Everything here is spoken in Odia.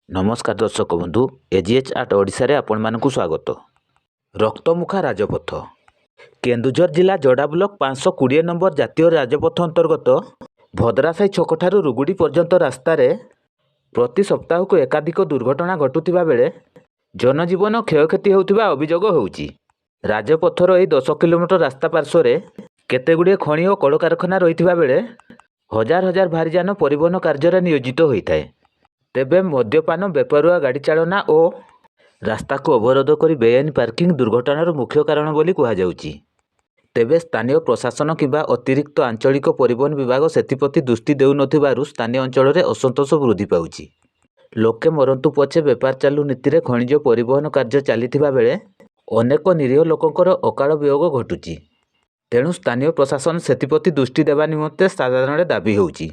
ନମସ୍କାର ଦର୍ଶକ ବନ୍ଧୁ, ଏଜିଏଚ୍ ଆଟ୍ ଓଡ଼ିଶାରେ ଆପଣମାନଙ୍କୁ ସ୍ୱାଗତ। ରକ୍ତମୁଖା ରାଜପଥ। କେନ୍ଦୁଝର ଜିଲ୍ଲା ଯୋଡ଼ା ବ୍ଲକ 520 ନମ୍ବର ଜାତୀୟ ରାଜପଥ ଅନ୍ତର୍ଗତ ଭଦ୍ରାସାହି ଛକଠାରୁ ରୁଗୁଡ଼ି ପର୍ଯ୍ୟନ୍ତ ରାସ୍ତାରେ ପ୍ରତି ସପ୍ତାହକୁ ଏକାଧିକ ଦୁର୍ଘଟଣା ଘଟୁଥିବା ବେଳେ ଜନଜୀବନ କ୍ଷୟକ୍ଷତି ହେଉଥିବା ଅଭିଯୋଗ ହେଉଛି। ରାଜପଥର ଏହି 10 କିଲୋମିଟର ରାସ୍ତା ପାର୍ଶ୍ୱରେ କେତେଗୁଡ଼ିଏ ଖଣି ଓ କଳକାରଖାନା ରହିଥିବା ବେଳେ ହଜାର ହଜାର ଭାରିଯାନ ପରିବହନ କାର୍ଯ୍ୟରେ ନିୟୋଜିତ ହୋଇଥାଏ। ତେବେ ମଦ୍ୟପାନ, ବେପରୁଆ ଗାଡ଼ି ଚାଳନା ଓ ରାସ୍ତାକୁ ଅବରୋଧ କରି ବେଆଇନ ପାର୍କିଂ ଦୁର୍ଘଟଣାର ମୁଖ୍ୟ କାରଣ ବୋଲି କୁହାଯାଉଛି। ତେବେ ସ୍ଥାନୀୟ ପ୍ରଶାସନ କିମ୍ବା ଅତିରିକ୍ତ ଆଞ୍ଚଳିକ ପରିବହନ ବିଭାଗ ସେଥିପ୍ରତି ଦୃଷ୍ଟି ଦେଉନଥିବାରୁ ସ୍ଥାନୀୟ ଅଞ୍ଚଳରେ ଅସନ୍ତୋଷ ବୃଦ୍ଧି ପାଉଛି। ଲୋକେ ମରନ୍ତୁ ପଛେ ବେପାର ଚାଲୁ ନୀତିରେ ଖଣିଜ ପରିବହନ କାର୍ଯ୍ୟ ଚାଲିଥିବା ବେଳେ ଅନେକ ନିରୀହ ଲୋକଙ୍କର ଅକାଳ ବିୟୋଗ ଘଟୁଛି। ତେଣୁ ସ୍ଥାନୀୟ ପ୍ରଶାସନ ସେଥିପ୍ରତି ଦୃଷ୍ଟି ଦେବା ନିମନ୍ତେ ସାଧାରଣରେ ଦାବି ହେଉଛି।